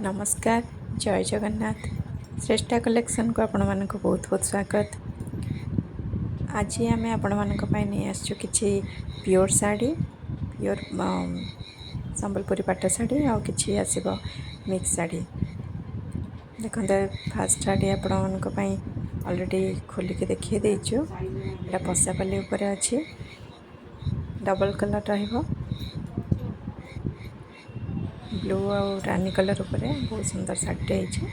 ନମସ୍କାର, ଜୟ ଜଗନ୍ନାଥ। ଶ୍ରେଷ୍ଠା କଲେକ୍ସନକୁ ଆପଣମାନଙ୍କୁ ବହୁତ ବହୁତ ସ୍ୱାଗତ। ଆଜି ଆମେ ଆପଣମାନଙ୍କ ପାଇଁ ନେଇ ଆସିଛୁ କିଛି ପିଓର ଶାଢ଼ୀ, ପିଓର ସମ୍ବଲପୁରୀ ପାଟ ଶାଢ଼ୀ ଆଉ କିଛି ଆସିବ ମିକ୍ସ ଶାଢ଼ୀ। ଦେଖନ୍ତୁ, ଫାଷ୍ଟ ଶାଢ଼ୀ ଆପଣମାନଙ୍କ ପାଇଁ ଅଲରେଡ଼ି ଖୋଲିକି ଦେଖାଇ ଦେଇଛୁ। ଏଇଟା ପଶାପାଲି ଉପରେ ଅଛି, ଡବଲ୍ କଲର୍ ରହିବ, ବ୍ଲୁ ଆଉ ରାନୀ କଲର୍ ଉପରେ। ବହୁତ ସୁନ୍ଦର ଶାଢ଼ୀଟେ ହେଇଛି।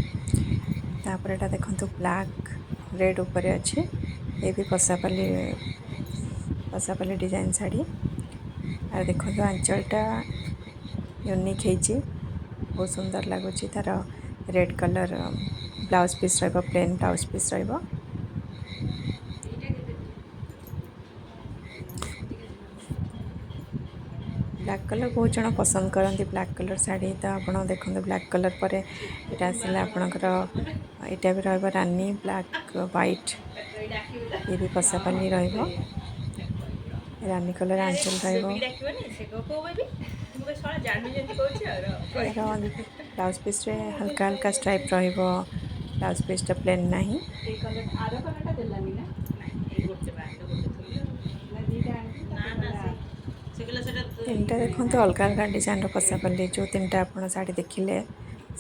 ତାପରେ ଏଇଟା ଦେଖନ୍ତୁ, ବ୍ଲାକ୍ ରେଡ଼୍ ଉପରେ ଅଛି। ଏ ବି ପଶାପାଲି, ପଶାପାଲି ଡିଜାଇନ୍ ଶାଢ଼ୀ। ଆଉ ଦେଖନ୍ତୁ, ଆଞ୍ଚଳଟା ୟୁନିକ୍ ହେଇଛି, ବହୁତ ସୁନ୍ଦର ଲାଗୁଛି। ତାର ରେଡ଼୍ କଲର୍ ବ୍ଲାଉଜ୍ ପିସ୍ ରହିବ, ପ୍ଲେନ୍ ବ୍ଲାଉଜ୍ ପିସ୍ ରହିବ। ବ୍ଲାକ୍ କଲର୍ ବହୁତ ଜଣ ପସନ୍ଦ କରନ୍ତି, ବ୍ଲାକ୍ କଲର୍ ଶାଢ଼ୀ। ତ ଆପଣ ଦେଖନ୍ତୁ, ବ୍ଲାକ୍ କଲର୍ ପରେ ଏଇଟା ଆସିଲା ଆପଣଙ୍କର। ଏଇଟା ବି ରହିବ ରାନୀ, ବ୍ଲାକ୍, ହ୍ୱାଇଟ୍। ଇଏ ବି ପଶାପାଲି ରହିବ, ରାନୀ କଲର୍ ଆଞ୍ଚଲ ରହିବ। ଏହାର ବ୍ଲାଉଜ୍ ପିସ୍ରେ ହାଲକା ହାଲକା ଷ୍ଟ୍ରାଇପ୍ ରହିବ, ବ୍ଲାଉଜ୍ ପିସ୍ଟା ପ୍ଲେନ୍ ନାହିଁ। ଏଇ କଲର୍, ଆର କଲର୍ଟା ଦେଲାନି ନା? ଗୋଟେ ନା, ଦୁଇଟା ଆଣିଥିଲି। ନା ନା, ସେ ତିନିଟା ଦେଖନ୍ତୁ, ଅଲଗା ଅଲଗା ଡିଜାଇନର ପଶାପାଲି। ଯେଉଁ ତିନିଟା ଆପଣ ଶାଢ଼ୀ ଦେଖିଲେ,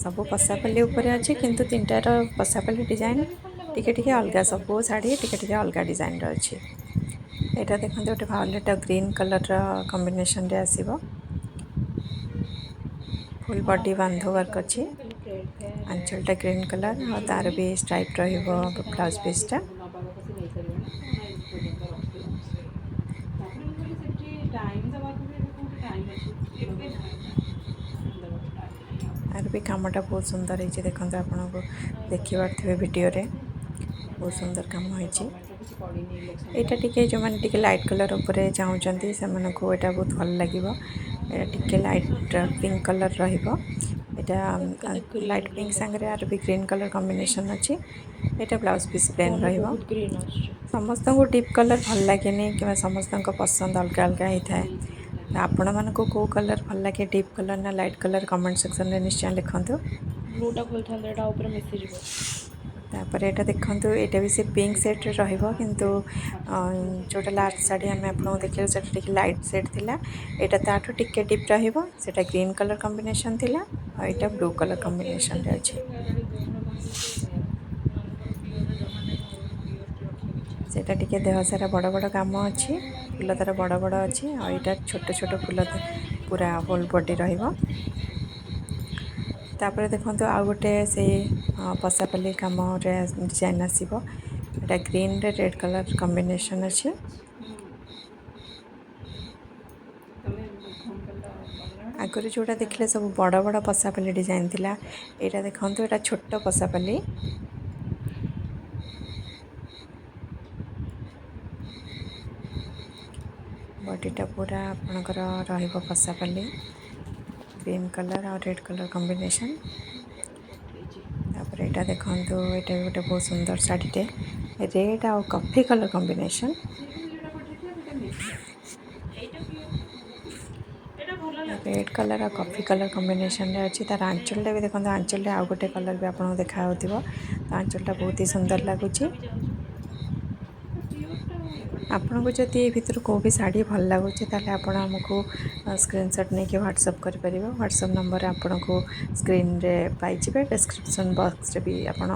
ସବୁ ପଶାପାଲି ଉପରେ ଅଛି, କିନ୍ତୁ ତିନିଟାର ପଶାପାଲି ଡିଜାଇନ ଟିକେ ଟିକେ ଅଲଗା। ସବୁ ଶାଢ଼ୀ ଟିକେ ଟିକେ ଅଲଗା ଡିଜାଇନର ଅଛି। ଏଇଟା ଦେଖନ୍ତୁ, ଗୋଟେ ଭାଓଲେଟ୍ ଆଉ ଗ୍ରୀନ୍ କଲର୍ର କମ୍ବିନେସନରେ ଆସିବ। ଫୁଲ୍ ବଡି ବାନ୍ଧ ୱାର୍କ ଅଛି। ଟ୍ରେଡ୍ ଫେୟାର ଆଞ୍ଚଳଟା ଗ୍ରୀନ୍ କଲର୍ ଆଉ ତାର ବି ଷ୍ଟ୍ରାଇପ୍ ରହିବ ସେ ତାଙ୍କର ବ୍ଲାଉଜ୍ ଯାହା ବି ପିସ୍ଟା। ନେବା କଥା ସେ ନେଇସାରିବେଣି, କଣ ଏଇ ପର୍ଯ୍ୟନ୍ତ ରଖିଥିବ? ତାପରେ ମୁଁ କହିଲି ସେଠି ଟାଇମ୍ ଦେବାକୁ ବି ଏବେ କେଉଁଠି ଟାଇମ୍ ଅଛି? ଏବେ ଦେବାକୁ ଟାଇମ୍ ନାହିଁ ଆଉ। ଆର ବି କାମଟା ବହୁତ ସୁନ୍ଦର ହେଇଛି। ଦେଖନ୍ତୁ, ଆପଣଙ୍କୁ ଦେଖିପାରୁଥିବେ ଭିଡ଼ିଓରେ, ବହୁତ ସୁନ୍ଦର କାମ ହେଇଛି। ଗଭର୍ଣ୍ଣମେଣ୍ଟର କିଛି ପଡ଼ିନି ଇଲେକ୍ସନ୍ ଏଇଟା ପାଇଁ। ଟିକେ ଯେଉଁମାନେ ଟିକେ ଲାଇଟ୍ କଲର୍ ଉପରେ ଚାହୁଁଛନ୍ତି, ସେମାନଙ୍କୁ ଏଇଟା ବହୁତ ଭଲ ଲାଗିବ। ଏଇଟା ଟିକେ ଲାଇଟ୍ ପିଙ୍କ କଲର୍ ରହିବ। ଏଇଟା କେତେ ଗ୍ରୀନ୍ ଲାଇଟ୍ ପିଙ୍କ ଗ୍ରୀନ୍ ସାଙ୍ଗରେ ଆର ଦେଖାଯାଉଛି। ବି ଗ୍ରୀନ୍ କଲର୍ କମ୍ବିନେସନ୍ ଅଛି। ଏଇଟା ବ୍ଲାଉଜ୍ ପିସ୍ ପ୍ଲେନ୍ ଫୋନରେ ରହିବ। ବହୁତ ଗ୍ରୀନ୍ ଆସୁଛି। ସମସ୍ତଙ୍କୁ ଡିପ୍ କଲର୍ ଭଲ ଲାଗେନି କିମ୍ବା ସମସ୍ତଙ୍କ ପସନ୍ଦ ଅଲଗା ଅଲଗା ହେଇଥାଏ। ତ ଆପଣମାନଙ୍କୁ କେଉଁ କଲର୍ ଭଲ ଲାଗେ, ଡିପ୍ କଲର୍ ନା ଲାଇଟ୍ କଲର୍, କମେଣ୍ଟ ସେକ୍ସନରେ ନିଶ୍ଚୟ ଲେଖନ୍ତୁ। ବ୍ଲୁଟା ଖୋଲିଥାନ୍ତେ, ଏଇଟା ଉପରେ ମିଶିଯିବ। ତାପରେ ଏଇଟା ଦେଖନ୍ତୁ, ଏଇଟା ବି ସେ ପିଙ୍କ ସେଡ଼୍ରେ ରହିବ, କିନ୍ତୁ ଯେଉଁଟା ଲାଷ୍ଟ ଶାଢ଼ୀ ଆମେ ଆପଣଙ୍କୁ ଦେଖିଲୁ, ସେଇଟା ଟିକେ ଲାଇଟ୍ ସେଡ଼୍ ଥିଲା। ଏଇଟା ତାଠୁ ଟିକେ ଡିପ୍ ରହିବ। ସେଇଟା ଗ୍ରୀନ୍ କଲର୍ କମ୍ବିନେସନ୍ ଥିଲା ଆଉ ଏଇଟା ବ୍ଲୁ କଲର୍ କମ୍ବିନେସନ୍ରେ ଅଛି। ସେଇଟା ଟିକେ ଦେହ ସାରା ବଡ଼ ବଡ଼ କାମ ଅଛି, ଫୁଲ ତାର ବଡ଼ ବଡ଼ ଅଛି, ଆଉ ଏଇଟା ଛୋଟ ଛୋଟ ଫୁଲ, ପୁରା ହୋଲ୍ ବଡି ରହିବ। ତାପରେ ଦେଖନ୍ତୁ, ଆଉ ଗୋଟେ ସେଇ ପଶାପାଲି କାମରେ ଡିଜାଇନ୍ ଆସିବ। ଏଇଟା ଗ୍ରୀନ୍ରେ ରେଡ଼୍ କଲର୍ କମ୍ବିନେସନ୍ ଅଛି। ତମେ ଫୋନ୍ କଲ କଲନା? ଆଗରୁ ଯେଉଁଟା ଦେଖିଲେ, ସବୁ ବଡ଼ ବଡ଼ ପଶାପାଲି ଡିଜାଇନ୍ ଥିଲା। ଏଇଟା ଦେଖନ୍ତୁ, ଏଇଟା ଛୋଟ ପଶାପାଲି। ବଡ଼ିଟା ପୁରା ଆପଣଙ୍କର ରହିବ ପଶାପାଲି, ଗ୍ରୀନ୍ କଲର୍ ଆଉ ରେଡ଼୍ କଲର୍ କମ୍ବିନେସନ୍। ତାପରେ ଏଇଟା ଦେଖନ୍ତୁ, ଏଇଟା ବି ଗୋଟେ ବହୁତ ସୁନ୍ଦର ଶାଢ଼ୀଟେ, ରେଡ଼୍ ଆଉ କଫି କଲର୍ କମ୍ବିନେସନ୍। ସେ କିନ୍ତୁ ଯେଉଁଟା ପଠେଇଥିଲା, ସେଇଟା ମିକ୍ସ। ଏଇଟା ଏଇଟା ଭଲ ଲାଗୁଛି। ରେଡ଼୍ କଲର୍ ଆଉ କଫି କଲର୍ କମ୍ବିନେସନ୍ରେ ଅଛି। ତାର ଆଞ୍ଚଳଟା ବି ଦେଖନ୍ତୁ, ଆଞ୍ଚଳରେ ଆଉ ଗୋଟେ କଲର୍ ବି ଆପଣଙ୍କୁ ଦେଖାହେଉଥିବ। ତ ଆଞ୍ଚଳଟା ବହୁତ ହି ସୁନ୍ଦର ଲାଗୁଛି। ପିଓରଟା। ଆପଣଙ୍କୁ ଯଦି ଏ ଭିତରୁ କେଉଁ ବି ଶାଢ଼ୀ ଭଲ ଲାଗୁଛି, ତାହେଲେ ଆପଣ ଆମକୁ ସ୍କ୍ରିନସଟ୍ ନେଇକି ହ୍ୱାଟ୍ସଅପ୍ କରିପାରିବେ। ହ୍ୱାଟ୍ସଅପ୍ ନମ୍ବର ଆପଣଙ୍କୁ ସ୍କ୍ରିନ୍ରେ ପାଇଯିବେ, ଡେସ୍କ୍ରିପସନ୍ ବକ୍ସରେ ବି ଆପଣ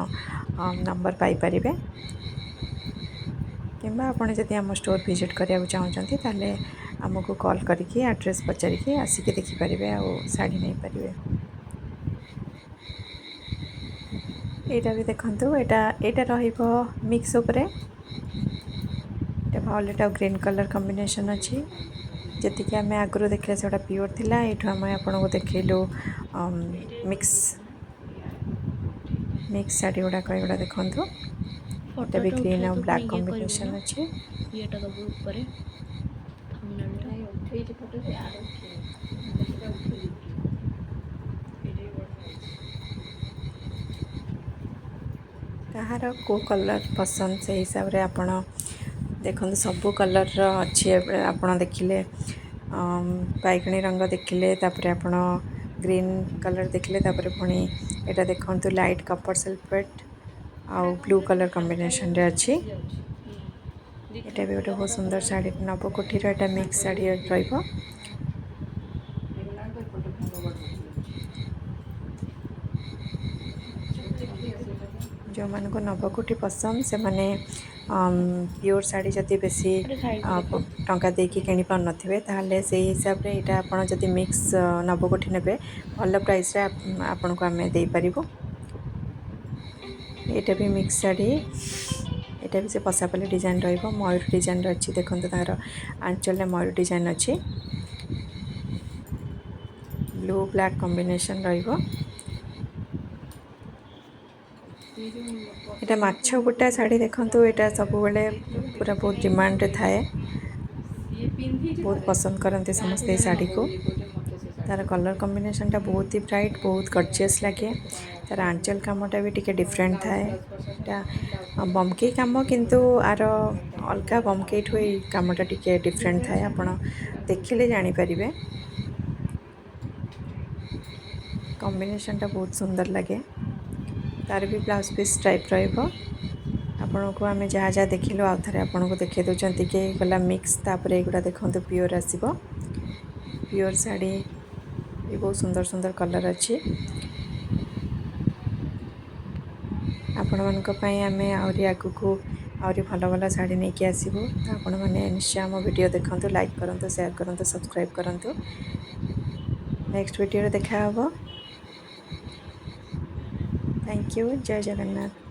ନମ୍ବର ପାଇପାରିବେ। କିମ୍ବା ଆପଣ ଯଦି ଆମ ଷ୍ଟୋର୍ ଭିଜିଟ୍ କରିବାକୁ ଚାହୁଁଛନ୍ତି, ତାହେଲେ ଆମକୁ କଲ୍ କରିକି ଆଡ୍ରେସ୍ ପଚାରିକି ଆସିକି ଦେଖିପାରିବେ ଆଉ ଶାଢ଼ୀ ନେଇପାରିବେ। ଏଇଟା ବି ଦେଖନ୍ତୁ, ଏଇଟା ରହିବ ମିକ୍ସ ଉପରେ। ଏଇଟା ଭାଓଲେଟ୍ ଆଉ ଗ୍ରୀନ୍ କଲର୍ କମ୍ବିନେସନ୍ ଅଛି। ଯେତିକି ଆମେ ଆଗରୁ ଦେଖିଲେ, ସେଗୁଡ଼ା ପିଓର ଥିଲା। ଏଇଠୁ ଆମେ ଆପଣଙ୍କୁ ଦେଖେଇଲୁ ମିକ୍ସ, ମିକ୍ସ ଶାଢ଼ୀ ଗୁଡ଼ାକ। ଏଗୁଡ଼ା ଦେଖନ୍ତୁ, ଏଇଟା ବି ଫଟୋଟା ଗ୍ରୀନ୍ ଉଠେଇଲେ ଆଉ ତୁ ପୁଣି ବ୍ଲାକ୍ ଇଏ କରିବୁ କମ୍ବିନେସନ୍ ନା? ଅଛି। ଇଏଟା ଦବୁ ଉପରେ ଥମ୍ବନେଲଟା। ନାଇଁ, ଉଠେଇଛି ଫଟୋ, ସେ ଆର ଉଠେଇନି, ସେଇଟା ଉଠେଇ ଦେଇଛି। ଏଇଟା ବି ବଢ଼ିଆ ହେଇଛି। କାହାର କେଉଁ କଲର୍ ପସନ୍ଦ, ସେଇ ହିସାବରେ ଆପଣ ଦେଖନ୍ତୁ। ସବୁ କଲର୍ର ଅଛି। ଏବେ ଆପଣ ଦେଖିଲେ ବାଇଗଣୀ ରଙ୍ଗ ଦେଖିଲେ, ତାପରେ ଆପଣ ଗ୍ରୀନ୍ କଲର୍ ଦେଖିଲେ। ତାପରେ ପୁଣି ଏଇଟା ଦେଖନ୍ତୁ, ଲାଇଟ୍ କପର୍ ସଲଫେଟ୍ ଆଉ ବ୍ଲୁ କଲର୍ କମ୍ବିନେସନ୍ରେ ଅଛି। ଏଇଟା ବି ଗୋଟେ ବହୁତ ସୁନ୍ଦର ଶାଢ଼ୀ ନବକୋଠିର। ଏଇଟା ମିକ୍ସ ଶାଢ଼ୀ ରହିବ। ହେଇଗଲାଣି ତ ଏପଟେ ଭାଙ୍ଗ ବଢ଼ୁଛି। ଯେଉଁମାନଙ୍କୁ ନବକୋଠି ପସନ୍ଦ, ସେମାନେ ପିଓର ଶାଢ଼ୀ ଯଦି ବେଶୀ ଗୋଟେ ସାଇଡ଼୍ ଦେଖ। ଟଙ୍କା ଦେଇକି କିଣି ପାରୁନଥିବେ, ତାହେଲେ ସେଇ ହିସାବରେ ଏଇଟା ଆପଣ ଯଦି ମିକ୍ସ ନବକୋଠି ନେବେ, ଭଲ ପ୍ରାଇସ୍ରେ ଆପଣଙ୍କୁ ଆମେ ଦେଇପାରିବୁ। ଏଇଟା ବି ମିକ୍ସ ଶାଢ଼ୀ। ଏଇଟା ବି ସେ ପଶାପାଲି ଡିଜାଇନ୍ ରହିବ। ମୟୂର ଡିଜାଇନ୍ର ଅଛି। ଦେଖନ୍ତୁ, ତାର ଆଞ୍ଚଳରେ ମୟୂର ଡିଜାଇନ୍ ଅଛି। ବ୍ଲୁ ବ୍ଲାକ୍ କମ୍ବିନେସନ୍ ରହିବ। ଏଇଟା ମାଛ ବୁଟା ଶାଢ଼ୀ। ଦେଖନ୍ତୁ, ଏଇଟା ସବୁବେଳେ ପୁରା ବହୁତ ଡିମାଣ୍ଡରେ ଥାଏ। ସିଏ ପିନ୍ଧିଛି। ବହୁତ ପସନ୍ଦ କରନ୍ତି ସମସ୍ତେ ଏଇ ଶାଢ଼ୀକୁ। ତାର କଲର୍ କମ୍ବିନେସନ୍ଟା ବହୁତ ହି ବ୍ରାଇଟ୍, ବହୁତ ଗର୍ଜିୟସ୍ ଲାଗେ। ତାର ଆଞ୍ଚଲ କାମଟା ବି ଟିକେ ଡିଫରେଣ୍ଟ ଥାଏ। ଏଇଟା ବମକେଇ କାମ, କିନ୍ତୁ ଆର ଅଲଗା ବମକେଇଠୁ ଏଇ କାମଟା ଟିକେ ଡିଫରେଣ୍ଟ ଥାଏ। ଆପଣ ଦେଖିଲେ ଜାଣିପାରିବେ। କମ୍ବିନେସନ୍ଟା ବହୁତ ସୁନ୍ଦର ଲାଗେ। ତାର ବି ବ୍ଲାଉଜ୍ ପିସ୍ ଟାଇପ୍ ରହିବ। ଆପଣଙ୍କୁ ଆମେ ଯାହା ଯାହା ଦେଖିଲୁ, ଆଉ ଥରେ ଆପଣଙ୍କୁ ଦେଖାଇ ଦେଉଛନ୍ତି କି ଗଲା ମିକ୍ସ। ତାପରେ ଏଗୁଡ଼ା ଦେଖନ୍ତୁ, ପିଓର ଆସିବ। ପିଓର ଶାଢ଼ୀ ବି ବହୁତ ସୁନ୍ଦର ସୁନ୍ଦର କଲର୍ ଅଛି। ଆପଣମାନଙ୍କ ପାଇଁ ଆମେ ଆହୁରି ଆଗକୁ ଆହୁରି ଭଲ ଭଲ ଶାଢ଼ୀ ନେଇକି ଆସିବୁ। ତ ଆପଣମାନେ ନିଶ୍ଚୟ ଆମ ଭିଡ଼ିଓ ଦେଖନ୍ତୁ, ଲାଇକ୍ କରନ୍ତୁ, ସେୟାର କରନ୍ତୁ, ସବସ୍କ୍ରାଇବ୍ କରନ୍ତୁ। ନେକ୍ସଟ ଭିଡ଼ିଓରେ ଦେଖା ହେବ। Thank you. Jay Jagannath.